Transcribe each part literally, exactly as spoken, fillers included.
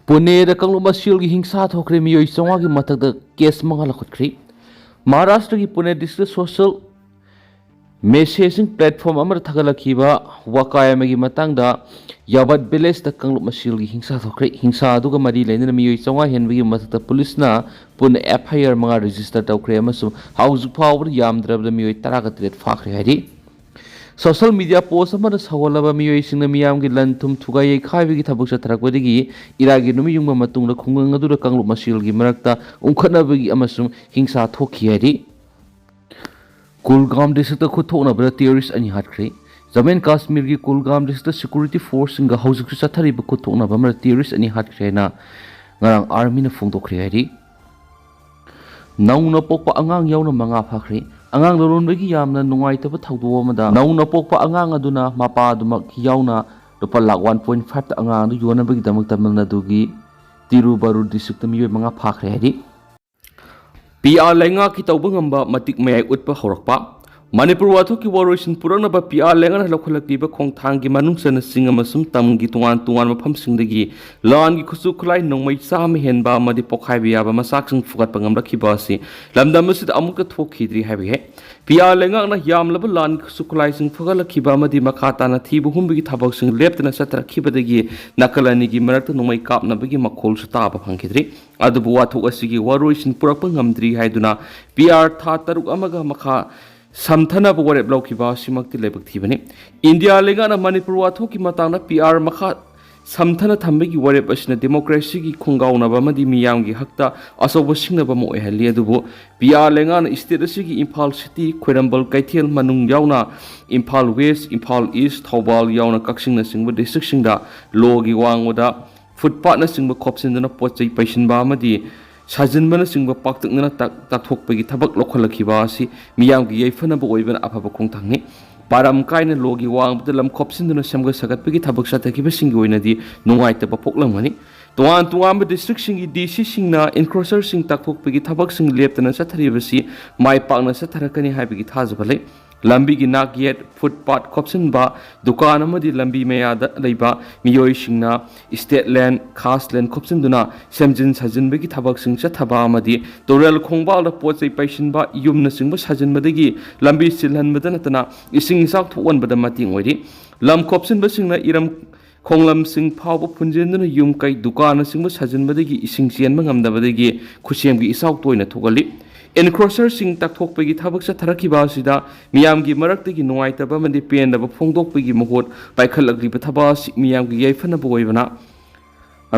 ꯄꯨꯅꯦꯗ ꯀꯥꯡꯂꯨꯞ ꯃꯁꯦꯜꯒꯤ ꯍꯤꯡꯁꯥ ꯊꯣꯛꯈ꯭ꯔꯦ꯫ ꯃꯤꯑꯣꯏ ꯆꯥꯝꯃꯉꯥꯒꯤ ꯃꯊꯛꯇ ꯀꯦꯁ ꯃꯉꯥ ꯂꯧꯈꯠꯈ꯭ꯔꯦ꯫ ꯃꯍꯥꯔꯥꯁꯇ꯭ꯔꯒꯤ Pune district social messaging platform ꯑꯃꯗ ꯊꯥꯒꯠꯂꯛꯈꯤꯕ ꯋꯥꯀꯥꯏ ꯑꯃꯒꯤ ꯃꯇꯥꯡꯗ ꯌꯥꯕꯠ ꯚꯤꯂꯦꯖꯇ ꯀꯥꯡꯂꯨꯞ ꯃꯁꯦꯜꯒꯤ ꯍꯤꯡꯁꯥ ꯊꯣꯛꯈ꯭ꯔꯦ꯫ ꯍꯤꯡꯁꯥ ꯑꯗꯨꯒ ꯃꯔꯤ ꯂꯩꯅꯅ ꯃꯤꯑꯣꯏ ꯆꯥꯝꯃꯉꯥ ꯍꯦꯟꯕꯒꯤ ꯃꯊꯛꯇ ꯄꯨꯂꯤꯁꯅ ꯄꯨꯟꯅ ꯑꯦꯐ ꯑꯥꯏ ꯑꯥꯔ ꯃꯉꯥ ꯔꯦꯖꯤꯁꯇꯔ ꯇꯧꯈ꯭ꯔꯦ ꯑꯃꯁꯨꯡ ꯍꯧꯖꯤꯛ ꯐꯥꯎꯕꯗ ꯌꯥꯝꯗ꯭ꯔꯕꯗ ꯃꯤꯑꯣꯏ ꯇꯔꯥꯒ ꯇꯔꯦꯠ ꯐꯥꯈ꯭ꯔꯦ ꯍꯥꯏꯔꯤ꯫ ꯁꯣꯁꯦꯜ ꯃꯤꯗꯤꯌꯥ ꯄꯣꯁ ꯑꯃꯗ ꯁꯧꯒꯠꯂꯕ ꯃꯤꯑꯣꯏꯁꯤꯡꯅ ꯃꯤꯌꯥꯝꯒꯤ ꯂꯟ ꯊꯨꯝ ꯊꯨꯒꯥꯏ ꯌꯩꯈꯥꯏꯕꯒꯤ ꯊꯕꯛ ꯆꯠꯊꯔꯛꯄꯗꯒꯤ ꯏꯔꯥꯏꯒꯤ ꯅꯨꯃꯤꯠ ꯌꯨꯡꯕ ꯃꯇꯨꯡꯗ ꯈꯨꯡꯒꯪ ꯑꯗꯨꯗ ꯀꯥꯡꯂꯨꯞ ꯃꯁꯦꯜꯒꯤ ꯃꯔꯛꯇ ꯎꯪꯈꯠꯅꯕꯒꯤ ꯑꯃꯁꯨꯡ ꯍꯤꯡꯁꯥ ꯊꯣꯛꯈꯤ ꯍꯥꯏꯔꯤ꯫ ꯀꯨꯜꯒꯥꯝ ꯗꯤꯁꯇ꯭ꯔꯤꯛꯇ ꯈꯨꯠ ꯊꯣꯛꯅꯕꯗ ꯇꯦꯔꯣꯔꯤꯁ ꯑꯅꯤ ꯍꯥꯠꯈ꯭ꯔꯦ꯫ Jammu and ꯀꯥꯁꯃꯤꯔꯒꯤ Kulgam district security ꯐꯣꯔꯁꯁꯤꯡꯒ ꯍꯧꯖꯤꯛꯁꯨ ꯆꯠꯊꯔꯤꯕ ꯈꯨꯠ ꯊꯣꯛꯅꯕ ꯑꯃꯗ ꯇꯦꯔꯣꯔꯤꯁ ꯑꯅꯤ ꯍꯥꯠꯈ꯭ꯔꯦ ꯍꯥꯏꯅ ꯉꯔꯥꯡ ꯑꯥꯔꯃꯤꯅ ꯐꯣꯡꯗꯣꯛꯈ꯭ꯔꯦ ꯍꯥꯏꯔꯤ꯫ ꯅꯧꯅ ꯄꯣꯛꯄ ꯑꯉꯥꯡ ꯌꯥꯎꯅ ꯃꯉꯥ ꯐꯥꯈ꯭ꯔꯦ꯫ ꯑꯉꯥꯡ ꯂꯂꯣꯟꯕꯒꯤ ꯌꯥꯝꯅ ꯅꯨꯡꯉꯥꯏꯇꯕ ꯊꯧꯗꯣꯛ ꯑꯃꯗ ꯅꯧꯅ ꯄꯣꯛꯄ ꯑꯉꯥꯡ ꯑꯗꯨꯅ ꯃꯄꯥ ꯑꯗꯨꯃꯛ ꯌꯥꯎꯅ ꯂꯨꯄꯥ ꯂꯥꯈ ꯋꯥꯟ ꯄꯣꯏꯟ ꯐꯥꯏꯚꯇ ꯑꯉꯥꯡ ꯑꯗꯨ ꯌꯣꯟꯅꯕꯒꯤꯗꯃꯛ ꯇꯥꯃꯤꯜ ꯅꯥꯗꯨꯒꯤ ꯇꯤꯔꯨꯕꯔꯨꯔ ꯗꯤꯁꯇ꯭ꯔꯤꯛꯇ ꯃꯤꯑꯣꯏ ꯃꯉꯥ ꯐꯥꯈ꯭ꯔꯦ ꯍꯥꯏꯔꯤ꯫ ꯄꯤ ꯑꯥꯔ ꯂꯩꯉꯥꯛꯀꯤ ꯇꯧꯕ ꯉꯝꯕ ꯃꯇꯤꯛ ꯃꯌꯥꯏ ꯎꯠꯄ ꯍꯧꯔꯛꯄ꯫ ꯃꯅꯤꯄꯨꯔ ꯋꯥꯊꯣꯛꯀꯤ ꯋꯥꯔꯣꯏꯁꯤꯟ ꯄꯨꯔꯛꯅꯕ ꯄꯤ ꯑꯥꯔ ꯂꯩꯉꯥꯛꯅ ꯂꯧꯈꯠꯂꯛꯂꯤꯕ ꯈꯣꯡꯊꯥꯡꯒꯤ ꯃꯅꯨꯡ ꯆꯟꯅ ꯆꯤꯡ ꯑꯃꯁꯨꯡ ꯇꯝꯒꯤ ꯇꯣꯉꯥꯟ ꯇꯣꯉꯥꯟꯕ ꯃꯐꯝꯁꯤꯡꯗꯒꯤ ꯂꯥꯟꯒꯤ ꯈꯨꯠꯁꯨ ꯈꯨꯠꯂꯥꯏ ꯅꯣꯡꯃꯩ ꯆꯥꯝꯃ ꯍꯦꯟꯕ ꯑꯃꯗꯤ ꯄꯣꯈꯥꯏꯕ ꯌꯥꯕ ꯃꯆꯥꯛꯁꯤꯡ ꯐꯨꯒꯠꯄ ꯉꯝꯂꯛꯈꯤꯕ ꯑꯁꯤ ꯂꯝꯗꯝ ꯑꯁꯤꯗ ꯑꯃꯨꯛꯇ ꯊꯣꯛꯈꯤꯗ꯭ꯔꯤ ꯍꯥꯏꯕ ꯌꯥꯏ꯫ ꯄꯤ ꯑꯥꯔ ꯂꯩꯉꯥꯛꯅ ꯌꯥꯝꯂꯕ ꯂꯥꯟꯒꯤ ꯈꯨꯠꯁꯨ ꯈꯨꯠꯂꯥꯏꯁꯤꯡ ꯐꯨꯒꯠꯂꯛꯈꯤꯕ ꯑꯃꯗꯤ ꯃꯈꯥ ꯇꯥꯅ ꯊꯤꯕ ꯍꯨꯝꯕꯒꯤ ꯊꯕꯛꯁꯤꯡ ꯂꯦꯞꯇꯅ ꯆꯠꯊꯔꯛꯈꯤꯕꯗꯒꯤ ꯅꯥꯀꯜ ꯑꯅꯤꯒꯤ ꯃꯔꯛꯇ ꯅꯣꯡꯃꯩ ꯀꯥꯞꯅꯕꯒꯤ ꯃꯈꯣꯜꯁꯨ ꯇꯥꯕ ꯐꯪꯈꯤꯗ꯭ꯔꯤ꯫ ꯑꯗꯨꯕꯨ ꯋꯥꯊꯣꯛ ꯑꯁꯤꯒꯤ ꯋꯥꯔꯣꯏꯁꯤꯟ ꯄꯨꯔꯛꯄ ꯉꯝꯗ꯭ꯔꯤ ꯍꯥꯏꯗꯨꯅ ꯄꯤ ꯑꯥꯔ ꯊꯥ ꯇꯔꯨꯛ ꯑꯃꯒ ꯃꯈꯥ ꯁꯝꯊꯅꯕ ꯋꯥꯔꯦꯞ ꯂꯧꯈꯤꯕ ꯑꯁꯤꯃꯛꯇꯤ ꯂꯥꯏꯕꯛ ꯊꯤꯕꯅꯤ꯫ ꯏꯟꯗꯤꯌꯥ ꯂꯩꯉꯥꯛꯅ ꯃꯅꯤꯄꯨꯔ ꯋꯥꯊꯣꯛꯀꯤ ꯃꯇꯥꯡꯗ ꯄꯤ ꯑꯥꯔ ꯃꯈꯥ ꯁꯝꯊꯅ ꯊꯝꯕꯒꯤ ꯋꯥꯔꯦꯞ ꯑꯁꯤꯅ ꯗꯦꯃꯣꯀ꯭ꯔꯦꯁꯤꯒꯤ ꯈꯣꯡꯒꯥꯎꯅꯕ ꯑꯃꯗꯤ ꯃꯤꯌꯥꯝꯒꯤ ꯍꯛꯇ ꯑꯆꯧꯕ ꯁꯤꯡꯅꯕ ꯑꯃ ꯑꯣꯏꯍꯜꯂꯤ꯫ ꯑꯗꯨꯕꯨ ꯄꯤ ꯑꯥꯔ ꯂꯩꯉꯥꯛꯅ ꯁ꯭ꯇꯦꯠ ꯑꯁꯤꯒꯤ ꯏꯝꯐꯥꯜ ꯁꯤꯇꯤ, ꯈ꯭ꯋꯥꯏꯔꯝꯕꯟ ꯀꯩꯊꯦꯜ ꯃꯅꯨꯡ ꯌꯥꯎꯅ ꯏꯝꯐꯥꯜ ꯋꯦꯁ, ꯏꯝꯐꯥꯜ ꯏꯁ, ꯊꯧꯕꯥꯜ ꯌꯥꯎꯅ ꯀꯛꯆꯤꯡꯅꯆꯤꯡꯕ ꯗꯤꯁꯇ꯭ꯔꯤꯛꯁꯤꯡꯗ ꯂꯣꯒꯤ ꯋꯥꯡꯃꯗ ꯐꯨꯠꯄꯥꯠꯅꯆꯤꯡꯕ ꯈꯣꯞꯆꯤꯟꯗꯨꯅ ꯄꯣꯠ ꯆꯩ ꯄꯩꯁꯤꯟꯕ ꯑꯃꯗꯤ ꯁꯥꯖꯤꯟꯕꯅꯆꯤꯡꯕ ꯄꯥꯛꯇꯛꯅꯅ ꯇꯥꯛ-, ꯇꯥꯛꯊꯣꯛꯄꯒꯤ ꯊꯕꯛ ꯂꯧꯈꯠꯂꯛꯈꯤꯕ ꯑꯁꯤ ꯃꯤꯌꯥꯝꯒꯤ ꯌꯥꯏꯐꯅꯕ ꯑꯣꯏꯕꯅ ꯑꯐꯕ ꯈꯣꯡꯊꯥꯡꯅꯤ꯫ ꯄꯥꯔꯝ ꯀꯥꯏꯅ ꯂꯣꯒꯤ ꯋꯥꯡꯃꯗ ꯂꯝ ꯈꯣꯞꯆꯤꯟꯗꯨꯅ ꯁꯦꯝꯒꯠ ꯁꯥꯒꯠꯄꯒꯤ ꯊꯕꯛ ꯆꯠꯊꯈꯤꯕꯁꯤꯡꯒꯤ ꯑꯣꯏꯅꯗꯤ ꯅꯨꯡꯉꯥꯏꯇꯕ ꯄꯣꯛꯂꯝꯒꯅꯤ꯫ ꯇꯣꯉꯥꯟ ꯇꯣꯉꯥꯟꯕ ꯗꯤꯁꯇ꯭ꯔꯤꯛꯁꯤꯡꯒꯤ ꯗꯤ ꯁꯤꯁꯤꯡꯅ ꯏꯟꯀ꯭ꯔꯣꯆꯔꯁꯤꯡ ꯇꯥꯛꯊꯣꯛꯄꯒꯤ ꯊꯕꯛꯁꯤꯡ ꯂꯦꯞꯇꯅ ꯆꯠꯊꯔꯤꯕꯁꯤ ꯃꯥꯏ ꯄꯥꯛꯅ ꯆꯠꯊꯔꯛꯀꯅꯤ ꯍꯥꯏꯕꯒꯤ ꯊꯥꯖꯕ ꯂꯩ꯫ ꯂꯝꯕꯤꯒꯤ ꯅꯥꯛ ꯌꯦꯠ, ꯐꯨꯠꯄꯥꯠ ꯈꯣꯞꯆꯤꯟꯕ, ꯗꯨꯀꯥꯟ ꯑꯃꯗꯤ ꯂꯝꯕꯤ ꯃꯌꯥꯗ ꯂꯩꯕ ꯃꯤꯑꯣꯏꯁꯤꯡꯅ ꯁ꯭ꯇꯦꯠ ꯂꯦꯟ, ꯈꯥꯁ ꯂꯦꯟ ꯈꯣꯞꯆꯤꯟꯗꯨꯅ ꯁꯦꯝꯖꯤꯟ ꯁꯥꯖꯤꯟꯕꯒꯤ ꯊꯕꯛꯁꯤꯡ ꯆꯠꯊꯕ ꯑꯃꯗꯤ ꯇꯨꯔꯦꯜ ꯈꯣꯡꯕꯥꯜꯗ ꯄꯣꯠ ꯆꯩ ꯄꯩꯁꯤꯟꯕ, ꯌꯨꯝꯅꯆꯤꯡꯕ ꯁꯥꯖꯤꯟꯕꯗꯒꯤ ꯂꯝꯕꯤ ꯁꯤꯜꯍꯟꯕꯗ ꯅꯠꯇꯅ ꯏꯁꯤꯡ ꯏꯆꯥꯎ ꯊꯣꯛꯍꯟꯕꯗ ꯃꯇꯦꯡ ꯑꯣꯏꯔꯤ꯫ ꯂꯝ ꯈꯣꯞꯆꯤꯟꯕꯁꯤꯡꯅ ꯏꯔꯝ ꯈꯣꯡꯂꯝꯁꯤꯡ ꯐꯥꯎꯕ ꯐꯨꯟꯖꯤꯟꯗꯨꯅ ꯌꯨꯝ ꯀꯩ, ꯗꯨꯀꯥꯟꯅꯆꯤꯡꯕ ꯁꯥꯖꯤꯟꯕꯗꯒꯤ ꯏꯁꯤꯡ ꯆꯦꯟꯕ ꯉꯝꯗꯕꯗꯒꯤ ꯈꯨꯠꯁꯦꯝꯒꯤ ꯏꯆꯥꯎ ꯇꯣꯏꯅ ꯊꯣꯛꯍꯜꯂꯤ꯫ Encroacherꯁꯤꯡ ꯇꯛꯊꯣꯛꯄꯒꯤ ꯊꯕꯛ ꯆꯠꯊꯔꯛꯈꯤꯕ ꯑꯁꯤꯗ ꯃꯤꯌꯥꯝꯒꯤ ꯃꯔꯛꯇꯒꯤ ꯅꯨꯡꯉꯥꯏꯇꯕ ꯑꯃꯗꯤ ꯄꯦꯟꯗꯕ ꯐꯣꯡꯗꯣꯛꯄꯒꯤ ꯃꯍꯨꯠ ꯄꯥꯏꯈꯠꯂꯛꯂꯤꯕ ꯊꯕꯛ ꯑꯁꯤ ꯃꯤꯌꯥꯝꯒꯤ ꯌꯥꯏꯐꯅꯕ ꯑꯣꯏꯕꯅ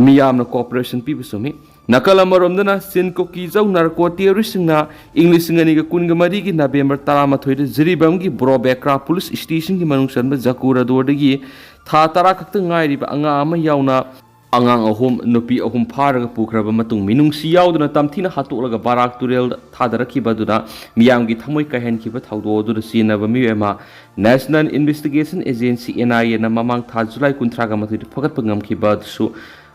ꯃꯤꯌꯥꯝꯅ cooperation ꯄꯤꯕ ꯆꯨꯝꯃꯤ꯫ ꯅꯥꯀꯜ ꯑꯃꯔꯣꯝꯗꯅ ꯆꯤꯟ ꯀꯣꯀꯤꯖꯧ narco terroristꯁꯤꯡꯅ ꯏꯪ ꯂꯤꯁꯤꯡ ꯑꯅꯤꯒ ꯀꯨꯟꯒ ꯃꯔꯤꯒꯤ ꯅꯕꯦꯝꯕꯔ ꯇꯔꯥꯃꯥꯊꯣꯏꯗ ꯖꯤꯔꯤꯕꯥꯝꯒꯤ ꯕ꯭ꯔꯣꯕꯦꯀ꯭ꯔꯥ ꯄꯨꯂꯤꯁ ꯁ꯭ꯇꯦꯁꯟꯒꯤ ꯃꯅꯨꯡ ꯆꯟꯕ ꯖꯀꯨꯔ ꯑꯗꯣꯔꯗꯒꯤ ꯊꯥ ꯇꯔꯥ ꯈꯛꯇ ꯉꯥꯏꯔꯤꯕ ꯑꯉꯥꯡ ꯑꯃ ꯌꯥꯎꯅ ꯑꯉꯥꯡ ꯑꯍꯨꯝ, ꯅꯨꯄꯤ ꯑꯍꯨꯝ ꯐꯥꯔꯒ ꯄꯨꯈ꯭ꯔꯕ ꯃꯇꯨꯡ, ꯃꯤꯅꯨꯡꯁꯤ ꯌꯥꯎꯗꯅ ꯇꯝꯊꯤꯅ ꯍꯥꯠꯇꯣꯛꯂꯒ ꯕꯥꯔꯥꯛ ꯇꯨꯔꯦꯜꯗ ꯊꯥꯗꯔꯛꯈꯤꯕ ꯑꯗꯨꯅ ꯃꯤꯌꯥꯝꯒꯤ ꯊꯃꯣꯏ ꯀꯥꯏꯍꯟꯈꯤꯕ ꯊꯧꯗꯣꯛ ꯑꯗꯨꯗ ꯆꯦꯟꯅꯕ ꯃꯤꯑꯣꯏ ꯑꯃ National Investigation Agency, NIAꯅ ꯃꯃꯥꯡ ꯊꯥ ꯖꯨꯂꯥꯏ ꯀꯨꯟꯊ꯭ꯔꯥꯒ ꯃꯥꯊꯣꯏꯗ ꯐꯒꯠꯄ ꯉꯝꯈꯤꯕ ꯑꯗꯨꯁꯨ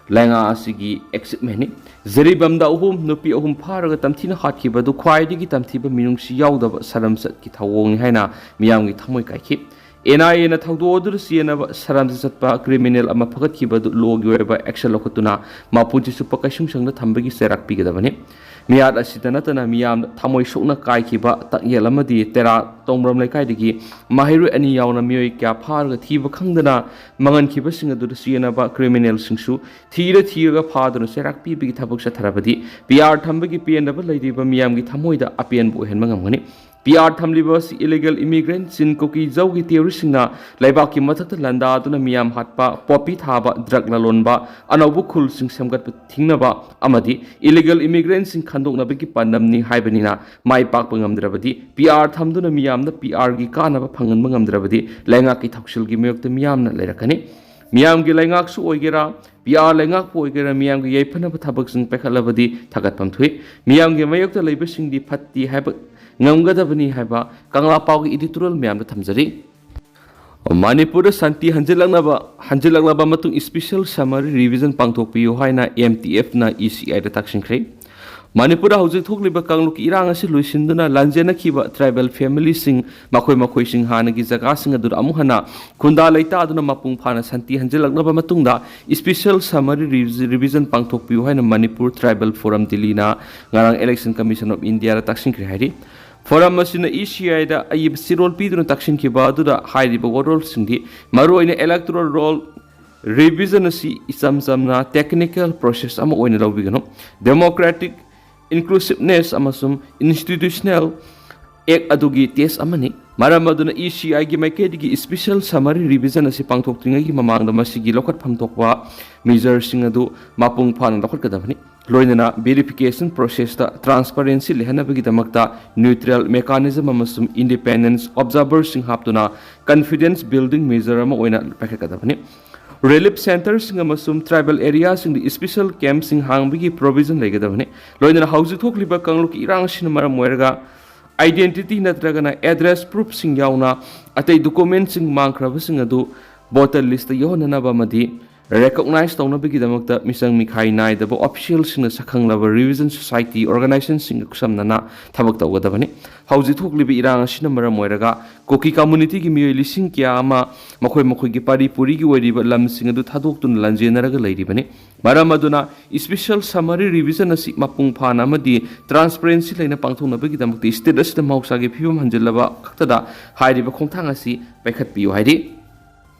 ꯂꯩꯉꯥꯛ ꯑꯁꯤꯒꯤ achievementꯅꯤ꯫ ꯖꯤꯔꯤꯕꯥꯝꯗ ꯑꯍꯨꯝ, ꯅꯨꯄꯤ ꯑꯍꯨꯝ ꯐꯥꯔꯒ ꯇꯝꯊꯤꯅ ꯍꯥꯠꯈꯤꯕ ꯑꯗꯨ ꯈ꯭ꯋꯥꯏꯗꯒꯤ ꯇꯝꯊꯤꯕ ꯃꯤꯅꯨꯡꯁꯤ ꯌꯥꯎꯗꯕ ꯁꯔꯝꯆꯠꯀꯤ ꯊꯧꯑꯣꯡꯅꯤ ꯍꯥꯏꯅ ꯃꯤꯌꯥꯝꯒꯤ ꯊꯃꯣꯏ ꯀꯥꯏꯈꯤ꯫ NIAꯅ ꯊꯧꯗꯣꯛ ꯑꯗꯨꯗ ꯆꯦꯟꯅꯕ ꯁꯔꯝꯆꯠ ꯆꯠꯄ criminal ꯑꯃ ꯐꯒꯠꯈꯤꯕ ꯑꯗꯨ lawꯒꯤ ꯑꯣꯏꯕ action ꯂꯧꯈꯠꯇꯨꯅ ꯃꯄꯨꯟꯁꯤ ꯆꯨꯞꯄ ꯀꯩꯁꯨꯝꯁꯪꯗ ꯊꯝꯕꯒꯤ ꯆꯩꯔꯥꯛ ꯄꯤꯒꯗꯕꯅꯤ꯫ ꯃꯤꯍꯥꯠ ꯑꯁꯤꯗ ꯅꯠꯇꯅ ꯃꯤꯌꯥꯝꯗ ꯊꯃꯣꯏ ꯁꯣꯛꯅ ꯀꯥꯏꯈꯤꯕ ꯇꯛꯌꯦꯜ ꯑꯃꯗꯤ ꯇꯦꯔꯥ ꯇꯣꯡꯕ꯭ꯔꯝ ꯂꯩꯀꯥꯏꯗꯒꯤ ꯃꯍꯩꯔꯣꯏ ꯑꯅꯤ ꯌꯥꯎꯅ ꯃꯤꯑꯣꯏ ꯀꯌꯥ ꯐꯥꯔꯒ ꯊꯤꯕ ꯈꯪꯗꯅ ꯃꯥꯡꯍꯟꯈꯤꯕꯁꯤꯡ ꯑꯗꯨꯗ ꯆꯦꯟꯅꯕ criminalꯁꯤꯡꯁꯨ ꯊꯤꯔ ꯊꯤꯔꯒ ꯐꯥꯗꯨꯅ ꯆꯩꯔꯥꯛ ꯄꯤꯕꯒꯤ ꯊꯕꯛ ꯆꯠꯊꯔꯕꯗꯤ PR ꯊꯝꯕꯒꯤ ꯄꯦꯟꯗꯕ ꯂꯩꯔꯤꯕ ꯃꯤꯌꯥꯝꯒꯤ ꯊꯃꯣꯏꯗ ꯑꯄꯦꯟꯕ ꯑꯣꯏꯍꯟꯕ ꯉꯝꯒꯅꯤ꯫ PR ꯊꯝꯂꯤꯕ ꯑꯁꯤ illegal immigrant ꯆꯤꯟ ꯀꯣꯀꯤꯖꯧꯒꯤ terroristꯁꯤꯡꯅ ꯂꯩꯕꯥꯛꯀꯤ ꯃꯊꯛꯇ ꯂꯥꯟꯗꯥꯗꯨꯅ ꯃꯤꯌꯥꯝ ꯍꯥꯠꯄ, poppy ꯊꯥꯕ, drug ꯂꯂꯣꯟꯕ, ꯑꯅꯧꯕ ꯈꯨꯜꯁꯤꯡ ꯁꯦꯝꯒꯠꯄ ꯊꯤꯡꯅꯕ ꯑꯃꯗꯤ illegal immigrantꯁꯤꯡ ꯈꯟꯗꯣꯛꯅꯕꯒꯤ ꯄꯥꯟꯗꯝꯅꯤ ꯍꯥꯏꯕꯅꯤꯅ ꯃꯥꯏ ꯄꯥꯛꯄ ꯉꯝꯗ꯭ꯔꯕꯗꯤ PR ꯊꯝꯗꯨꯅ ꯃꯤꯌꯥꯝꯅ PRꯒꯤ ꯀꯥꯟꯅꯕ ꯐꯪꯍꯟꯕ ꯉꯝꯗ꯭ꯔꯕꯗꯤ ꯂꯩꯉꯥꯛꯀꯤ ꯊꯧꯁꯤꯜꯒꯤ ꯃꯥꯌꯣꯛꯇ ꯃꯤꯌꯥꯝꯅ ꯂꯩꯔꯛꯀꯅꯤ꯫ ꯃꯤꯌꯥꯝꯒꯤ ꯂꯩꯉꯥꯛꯁꯨ ꯑꯣꯏꯒꯦꯔꯥ, PR ꯂꯩꯉꯥꯛꯄꯨ ꯑꯣꯏꯒꯦꯔꯥ, ꯃꯤꯌꯥꯝꯒꯤ ꯌꯥꯏꯐꯅꯕ ꯊꯕꯛꯁꯤꯡ ꯄꯥꯏꯈꯠꯂꯕꯗꯤ ꯊꯥꯒꯠꯐꯝ ꯊꯣꯛꯏ꯫ ꯃꯤꯌꯥꯝꯒꯤ ꯃꯥꯌꯣꯛꯇ ꯂꯩꯕꯁꯤꯡꯗꯤ ꯐꯠꯇꯦ ꯍꯥꯏꯕ ꯉꯝꯒꯗꯕꯅꯤ ꯍꯥꯏꯕ ꯀꯪꯂꯥ ꯄꯥꯎꯒꯤ editorial ꯃꯌꯥꯝꯗ ꯊꯝꯖꯔꯤ꯫ ꯃꯅꯤꯄꯨꯔꯗ ꯁꯥꯟꯇꯤ ꯍꯟꯖꯤꯜꯂꯛꯅꯕ, ꯍꯟꯖꯤꯜꯂꯛꯂꯕ ꯃꯇꯨꯡ special summary revision ꯄꯥꯡꯊꯣꯛꯄꯤꯌꯨ ꯍꯥꯏꯅ MTFꯅ ECIꯗ ꯇꯛꯁꯤꯟꯈ꯭ꯔꯦ꯫ ꯃꯅꯤꯄꯨꯔꯗ ꯍꯧꯖꯤꯛ ꯊꯣꯛꯂꯤꯕ ꯀꯥꯡꯂꯨꯞꯀꯤ ꯏꯔꯥꯡ ꯑꯁꯤ ꯂꯣꯏꯁꯤꯟꯗꯨꯅ ꯂꯥꯟꯖꯦꯟꯅꯈꯤꯕ tribal familyꯁꯤꯡ ꯃꯈꯣꯏ ꯃꯈꯣꯏꯁꯤꯡ ꯍꯥꯟꯅꯒꯤ ꯖꯒꯥꯁꯤꯡ ꯑꯗꯨꯗ ꯑꯃꯨꯛ ꯍꯟꯅ ꯈꯨꯟꯗꯥ ꯂꯩꯇꯥꯗꯨꯅ ꯃꯄꯨꯡ ꯐꯥꯅ ꯁꯥꯟꯇꯤ ꯍꯟꯖꯤꯜꯂꯛꯂꯕ ꯃꯇꯨꯡꯗ special summary revision ꯄꯥꯡꯊꯣꯛꯄꯤꯌꯨ ꯍꯥꯏꯅ ꯃꯅꯤꯄꯨꯔ Tribal Forum ꯗꯤꯜꯂꯤꯅ ꯉꯔꯥꯡ Election Commission of Indiaꯗ ꯇꯛꯁꯤꯟꯈ꯭ꯔꯦ ꯍꯥꯏꯔꯤ꯫ Forum ꯑꯁꯤꯅ ECIꯗ ꯑꯏꯕ ꯆꯦꯔꯣꯜ ꯄꯤꯗꯨꯅ ꯇꯛꯁꯤꯟꯈꯤꯕ ꯑꯗꯨꯗ ꯍꯥꯏꯔꯤꯕ ꯋꯥꯔꯣꯜꯁꯤꯡꯗꯤ ꯃꯔꯨꯑꯣꯏꯅ electoral roll revision ꯑꯁꯤ ꯏꯆꯝ ꯆꯝꯅ technical process ꯑꯃ ꯑꯣꯏꯅ ꯂꯧꯕꯤꯒꯅꯨ꯫ Democratic inclusiveness ꯑꯃꯁꯨꯡ institutional act ꯑꯗꯨꯒꯤ test ꯑꯃꯅꯤ꯫ ꯃꯔꯝ ꯑꯗꯨꯅ ECIꯒꯤ ꯃꯥꯏꯀꯩꯗꯒꯤ special summary revision ꯑꯁꯤ ꯄꯥꯡꯊꯣꯛꯇ꯭ꯔꯤꯉꯩꯒꯤ ꯃꯃꯥꯡꯗ ꯃꯁꯤꯒꯤ ꯂꯧꯈꯠꯐꯝ ꯊꯣꯛꯄ measureꯁꯤꯡ ꯑꯗꯨ ꯃꯄꯨꯡ ꯐꯥꯅ ꯂꯧꯈꯠꯀꯗꯕꯅꯤ꯫ ꯂꯣꯏꯅꯅ verification processꯇ transparency ꯂꯩꯍꯟꯅꯕꯒꯤꯗꯃꯛꯇ neutral mechanism ꯑꯃꯁꯨꯡ independent observerꯁꯤꯡ ꯍꯥꯞꯇꯨꯅ confidence building measure ꯑꯃ ꯑꯣꯏꯅ ꯄꯥꯏꯈꯠꯀꯗꯕꯅꯤ꯫ Relief centreꯁꯤꯡ ꯑꯃꯁꯨꯡ tribal areaꯁꯤꯡꯗ special campꯁꯤꯡ ꯍꯥꯡꯕꯒꯤ provision ꯂꯩꯒꯗꯕꯅꯤ꯫ ꯂꯣꯏꯅꯅ ꯍꯧꯖꯤꯛ ꯊꯣꯛꯂꯤꯕ ꯀꯥꯡꯂꯨꯞꯀꯤ ꯏꯔꯥꯡ ꯑꯁꯤꯅ ꯃꯔꯝ ꯑꯣꯏꯔꯒ identity ꯅꯠꯇ꯭ꯔꯒꯅ address proofꯁꯤꯡ ꯌꯥꯎꯅ ꯑꯇꯩ documentꯁꯤꯡ ꯃꯥꯡꯈ꯭ꯔꯕꯁꯤꯡ ꯑꯗꯨ voter listꯇ ꯌꯥꯎꯍꯟꯅꯅꯕ ꯑꯃꯗꯤ recognize ꯇꯧꯅꯕꯒꯤꯗꯃꯛꯇ ꯃꯤꯆꯪ ꯃꯤꯈꯥꯏ ꯅꯥꯏꯗꯕ officialꯁꯤꯡꯅ ꯁꯛꯈꯪꯂꯕ revision society organizationꯁꯤꯡꯒ ꯈꯨꯠꯁꯝꯅꯅ ꯊꯕꯛ ꯇꯧꯒꯗꯕꯅꯤ꯫ ꯍꯧꯖꯤꯛ ꯊꯣꯛꯂꯤꯕ ꯏꯔꯥꯡ ꯑꯁꯤꯅ ꯃꯔꯝ ꯑꯣꯏꯔꯒ ꯀꯨꯀꯤ communityꯒꯤ ꯃꯤꯑꯣꯏ ꯂꯤꯁꯤꯡ ꯀꯌꯥ ꯑꯃ ꯃꯈꯣꯏ ꯃꯈꯣꯏꯒꯤ ꯄꯥꯔꯤ ꯄꯨꯔꯤꯒꯤ ꯑꯣꯏꯔꯤꯕ ꯂꯝꯁꯤꯡ ꯑꯗꯨ ꯊꯥꯗꯣꯛꯇꯨꯅ ꯂꯥꯟꯖꯦꯟꯅꯔꯒ ꯂꯩꯔꯤꯕꯅꯤ꯫ ꯃꯔꯝ ꯑꯗꯨꯅ special summary revision ꯑꯁꯤ ꯃꯄꯨꯡ ꯐꯥꯅ ꯑꯃꯗꯤ transparency ꯂꯩꯅ ꯄꯥꯡꯊꯣꯛꯅꯕꯒꯤꯗꯃꯛꯇ state ꯑꯁꯤꯗ ꯃꯍꯧꯁꯥꯒꯤ ꯐꯤꯕꯝ ꯍꯟꯖꯤꯜꯂꯕ ꯈꯛꯇꯗ ꯍꯥꯏꯔꯤꯕ ꯈꯣꯡꯊꯥꯡ ꯑꯁꯤ ꯄꯥꯏꯈꯠꯄꯤꯌꯨ ꯍꯥꯏꯔꯤ꯫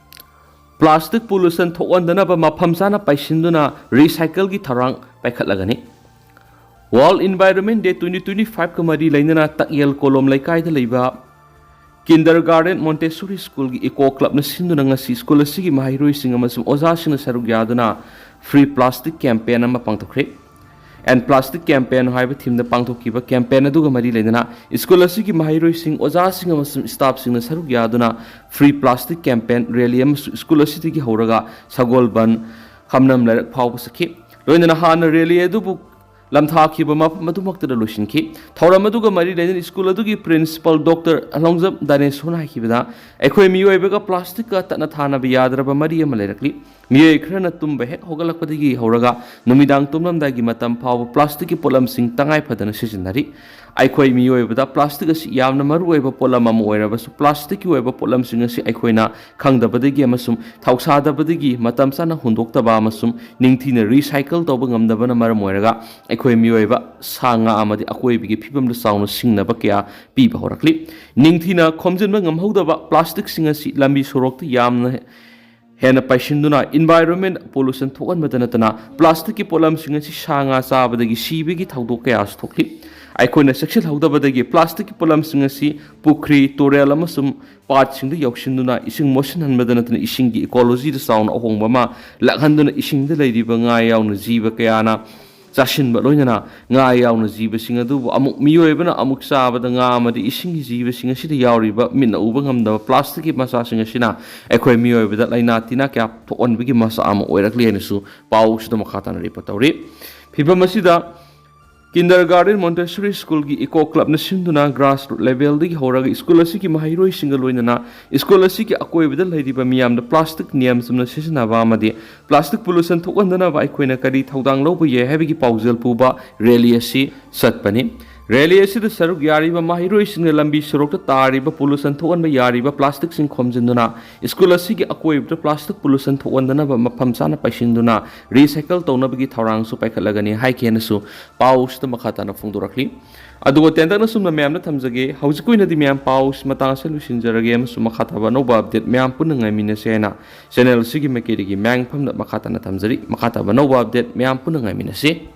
Plastic pollution ꯊꯣꯛꯍꯟꯗꯅꯕ ꯃꯐꯝ ꯆꯥꯅ ꯄꯩꯁꯤꯟꯗꯨꯅ recycleꯒꯤ ꯊꯧꯔꯥꯡ ꯄꯥꯏꯈꯠꯂꯒꯅꯤ꯫ World Environment Day twenty twenty fiveꯀ ꯃꯔꯤ ꯂꯩꯅꯅ ꯇꯛꯌꯦꯜ ꯀꯣꯂꯣꯝ ꯂꯩꯀꯥꯏꯗ ꯂꯩꯕ Kindergarten Montessori Schoolꯒꯤ Eco Clubꯅ ꯁꯤꯟꯗꯨꯅ ꯉꯁꯤ school ꯑꯁꯤꯒꯤ ꯃꯍꯩꯔꯣꯏꯁꯤꯡ ꯑꯃꯁꯨꯡ ꯑꯣꯖꯥꯁꯤꯡꯅ ꯁꯔꯨꯛ ꯌꯥꯗꯨꯅ free plastic campaign ꯑꯃ ꯄꯥꯡꯊꯣꯛꯈ꯭ꯔꯦ꯫ End Plastic Campaign ꯍꯥꯏꯕ themeꯗ ꯄꯥꯡꯊꯣꯛꯈꯤꯕ campaign ꯑꯗꯨꯒ ꯃꯔꯤ ꯂꯩꯅꯅ school ꯑꯁꯤꯒꯤ ꯃꯍꯩꯔꯣꯏꯁꯤꯡ, ꯑꯣꯖꯥꯁꯤꯡ ꯑꯃꯁꯨꯡ staffꯁꯤꯡꯅ ꯁꯔꯨꯛ ꯌꯥꯗꯨꯅ free plastic campaign rally ꯑꯃꯁꯨ school ꯑꯁꯤꯗꯒꯤ ꯍꯧꯔꯒ ꯁꯒꯣꯜꯕꯟ, ꯈꯝꯅꯝ ꯂꯩꯔꯛ ꯐꯥꯎꯕ ꯆꯠꯈꯤ꯫ ꯂꯣꯏꯅꯅ ꯍꯥꯟꯅ rally ꯑꯗꯨꯕꯨ ꯂꯝꯊꯥꯈꯤꯕ ꯃꯐꯝ ꯑꯗꯨꯃꯛꯇꯗ ꯂꯣꯏꯁꯤꯟꯈꯤ꯫ ꯊꯧꯔꯝ ꯑꯗꯨꯒ ꯃꯔꯤ ꯂꯩꯅꯅ school ꯑꯗꯨꯒꯤ principal Doctor ꯑꯂꯣꯡꯖꯝ ꯗꯥꯅꯦꯁꯣꯔꯅ ꯍꯥꯏꯈꯤꯕꯗ, ꯑꯩꯈꯣꯏ ꯃꯤꯑꯣꯏꯕꯒ plasticꯀ ꯇꯠꯅ ꯊꯥꯅꯕ ꯌꯥꯗ꯭ꯔꯕ ꯃꯔꯤ ꯑꯃ ꯂꯩꯔꯛꯂꯤ꯫ ꯃꯤꯑꯣꯏ ꯈꯔꯅ ꯇꯨꯝꯕ ꯍꯦꯛ ꯍꯧꯒꯠꯂꯛꯄꯗꯒꯤ ꯍꯧꯔꯒ ꯅꯨꯃꯤꯗꯥꯡ ꯇꯨꯝꯂꯝꯗꯥꯏꯒꯤ ꯃꯇꯝ ꯐꯥꯎꯕ ꯄ꯭ꯂꯥꯁꯇꯤꯛꯀꯤ ꯄꯣꯠꯂꯝꯁꯤꯡ ꯇꯉꯥꯏ ꯐꯗꯅ ꯁꯤꯖꯤꯟꯅꯔꯤ꯫ ꯑꯩꯈꯣꯏ ꯃꯤꯑꯣꯏꯕꯗ ꯄ꯭ꯂꯥꯁꯇꯤꯛ ꯑꯁꯤ ꯌꯥꯝꯅ ꯃꯔꯨꯑꯣꯏꯕ ꯄꯣꯠꯂꯝ ꯑꯃ ꯑꯣꯏꯔꯕꯁꯨ, ꯄ꯭ꯂꯥꯁꯇꯤꯛꯀꯤ ꯑꯣꯏꯕ ꯄꯣꯠꯂꯝꯁꯤꯡ ꯑꯁꯤ ꯑꯩꯈꯣꯏꯅ ꯈꯪꯗꯕꯗꯒꯤ ꯑꯃꯁꯨꯡ ꯊꯧꯁꯥꯗꯕꯗꯒꯤ ꯃꯇꯝ ꯆꯥꯅ ꯍꯨꯟꯗꯣꯛꯇꯕ ꯑꯃꯁꯨꯡ ꯅꯤꯡꯊꯤꯅ recycle ꯇꯧꯕ ꯉꯝꯗꯕꯅ ꯃꯔꯝ ꯑꯣꯏꯔꯒ ꯑꯩꯈꯣꯏ ꯃꯤꯑꯣꯏꯕ, ꯁꯥ ꯉꯥ ꯑꯃꯗꯤ ꯑꯀꯣꯏꯕꯒꯤ ꯐꯤꯕꯝꯗ ꯆꯥꯎꯅ ꯁꯤꯡꯅꯕ ꯀꯌꯥ ꯄꯤꯕ ꯍꯧꯔꯛꯂꯤ꯫ ꯅꯤꯡꯊꯤꯅ ꯈꯣꯝꯖꯤꯟꯕ ꯉꯝꯍꯧꯗꯕ ꯄ꯭ꯂꯥꯁꯇꯤꯛꯁꯤꯡ ꯑꯁꯤ ꯂꯝꯕꯤ ꯁꯣꯔꯣꯛꯇ ꯌꯥꯝꯅ ꯍꯦꯟꯅ ꯄꯥꯏꯁꯤꯟꯗꯨꯅ environment pollution ꯊꯣꯛꯍꯟꯕꯗ ꯅꯠꯇꯅ, ꯄ꯭ꯂꯥꯁꯇꯤꯛꯀꯤ ꯄꯣꯠꯂꯝꯁꯤꯡ ꯑꯁꯤ ꯁꯥ ꯉꯥ ꯆꯥꯕꯗꯒꯤ ꯁꯤꯕꯒꯤ ꯊꯧꯗꯣꯛ ꯀꯌꯥꯁꯨ ꯊꯣꯛꯂꯤ꯫ ꯑꯩꯈꯣꯏꯅ ꯆꯦꯛꯁꯤꯜꯍꯧꯗꯕꯗꯒꯤ ꯄ꯭ꯂꯥꯁꯇꯤꯛꯀꯤ ꯄꯣꯠꯂꯝꯁꯤꯡ ꯑꯁꯤ ꯄꯨꯈ꯭ꯔꯤ, ꯇꯨꯔꯦꯜ ꯑꯃꯁꯨꯡ ꯄꯥꯠꯁꯤꯡꯗ ꯌꯧꯁꯤꯟꯗꯨꯅ ꯏꯁꯤꯡ ꯃꯣꯠꯁꯤꯟꯍꯟꯕꯗ ꯅꯠꯇꯅ ꯏꯁꯤꯡꯒꯤ ecology ꯗ ꯆꯥꯎꯅ ꯑꯍꯣꯡꯕ ꯑꯃ ꯂꯥꯛꯍꯟꯗꯨꯅ ꯏꯁꯤꯡꯗ ꯂꯩꯔꯤꯕ ꯉꯥ ꯌꯥꯎꯅ ꯖꯤꯕ ꯀꯌꯥꯅ ꯆꯥꯁꯤꯟꯕ, ꯂꯣꯏꯅꯅ ꯉꯥ ꯌꯥꯎꯅ ꯖꯤꯕꯁꯤꯡ ꯑꯗꯨꯕꯨ ꯑꯃꯨꯛ ꯃꯤꯑꯣꯏꯕꯅ ꯑꯃꯨꯛ ꯆꯥꯕꯗ ꯉꯥ ꯑꯃꯗꯤ ꯏꯁꯤꯡꯒꯤ ꯖꯤꯕꯁꯤꯡ ꯑꯁꯤꯗ ꯌꯥꯎꯔꯤꯕ ꯃꯤꯠꯅ ꯎꯕ ꯉꯝꯗꯕ ꯄ꯭ꯂꯥꯁꯇꯤꯛꯀꯤ ꯃꯆꯥꯁꯤꯡ ꯑꯁꯤꯅ ꯑꯩꯈꯣꯏ ꯃꯤꯑꯣꯏꯕꯗ ꯂꯥꯏꯅꯥ ꯇꯤꯟꯅꯥ ꯀꯌꯥ ꯊꯣꯛꯍꯟꯕꯒꯤ ꯃꯆꯥꯛ ꯑꯃ ꯑꯣꯏꯔꯛꯂꯤ ꯍꯥꯏꯅꯁꯨ ꯄꯥꯎꯁꯤꯗ ꯃꯈꯥ ꯇꯥꯅ ꯔꯤꯄꯣꯔꯠ ꯇꯧꯔꯤ꯫ ꯐꯤꯕꯝ ꯑꯁꯤꯗ Kindergarten Montessori School ꯒꯤ Eco Club ꯅ ꯁꯤꯟꯗꯨꯅ grassroot level ꯗꯒꯤ ꯍꯧꯔꯒ ꯁ꯭ꯀꯨꯜ ꯑꯁꯤꯒꯤ ꯃꯍꯩꯔꯣꯏꯁꯤꯡꯒ ꯂꯣꯏꯅꯅ ꯁ꯭ꯀꯨꯜ ꯑꯁꯤꯒꯤ ꯑꯀꯣꯏꯕꯗ ꯂꯩꯔꯤꯕ ꯃꯤꯌꯥꯝꯗ ꯄ꯭ꯂꯥꯁꯇꯤꯛ ꯅꯤꯌꯝ ꯆꯨꯝꯅ ꯁꯤꯖꯤꯟꯅꯕ ꯑꯃꯗꯤ ꯄ꯭ꯂꯥꯁꯇꯤꯛ pollution ꯊꯣꯛꯍꯟꯗꯅꯕ ꯑꯩꯈꯣꯏꯅ ꯀꯔꯤ ꯊꯧꯗꯥꯡ ꯂꯧꯕ ꯌꯥꯏ ꯍꯥꯏꯕꯒꯤ ꯄꯥꯎꯖꯦꯜ ꯄꯨꯕ rally ꯑꯁꯤ ꯆꯠꯄꯅꯤ꯫ Rally ꯑꯁꯤꯗ ꯁꯔꯨꯛ ꯌꯥꯔꯤꯕ ꯃꯍꯩꯔꯣꯏꯁꯤꯡꯅ ꯂꯝꯕꯤ ꯁꯣꯔꯣꯛꯇ ꯇꯥꯔꯤꯕ pollution ꯊꯣꯛꯍꯟꯕ ꯌꯥꯔꯤꯕ ꯄ꯭ꯂꯥꯁꯇꯤꯛꯁꯤꯡ ꯈꯣꯝꯖꯤꯟꯗꯨꯅ ꯁ꯭ꯀꯨꯜ ꯑꯁꯤꯒꯤ ꯑꯀꯣꯏꯕꯗ ꯄ꯭ꯂꯥꯁꯇꯤꯛ pollution ꯊꯣꯛꯍꯟꯗꯅꯕ ꯃꯐꯝ ꯆꯥꯅ ꯄꯩꯁꯤꯟꯗꯨꯅ recycle ꯇꯧꯅꯕꯒꯤ ꯊꯧꯔꯥꯡꯁꯨ ꯄꯥꯏꯈꯠꯂꯒꯅꯤ ꯍꯥꯏꯈꯤ ꯍꯥꯏꯅꯁꯨ ꯄꯥꯎꯁꯤꯗ ꯃꯈꯥ ꯇꯥꯅ ꯐꯣꯡꯗꯣꯔꯛꯂꯤ꯫ ꯑꯗꯨꯒ ꯇꯦꯟꯇꯛꯅ ꯁꯨꯝꯅ ꯃꯌꯥꯝꯗ ꯊꯝꯖꯒꯦ, ꯍꯧꯖꯤꯛꯀꯤ ꯑꯣꯏꯅꯗꯤ ꯃꯌꯥꯝ ꯄꯥꯎꯁꯤ ꯃꯇꯥꯡ ꯑꯁꯤꯗ ꯂꯣꯏꯁꯤꯟꯖꯔꯒꯦ ꯑꯃꯁꯨꯡ ꯃꯈꯥ ꯇꯥꯕ ꯑꯅꯧꯕ update ꯃꯌꯥꯝ ꯄꯨꯟꯅ ꯉꯥꯏꯃꯤꯟꯅꯁꯦ ꯍꯥꯏꯅ channel ꯑꯁꯤꯒꯤ ꯃꯥꯏꯀꯩꯗꯒꯤ ꯃꯌꯥꯝꯒꯤ ꯃꯐꯝꯗ ꯃꯈꯥ ꯇꯥꯅ ꯊꯝꯖꯔꯤ꯫ ꯃꯈꯥ ꯇꯥꯕ ꯑꯅꯧꯕ update ꯃꯌꯥꯝ ꯄꯨꯟꯅ ꯉꯥꯏꯃꯤꯟꯅꯁꯤ꯫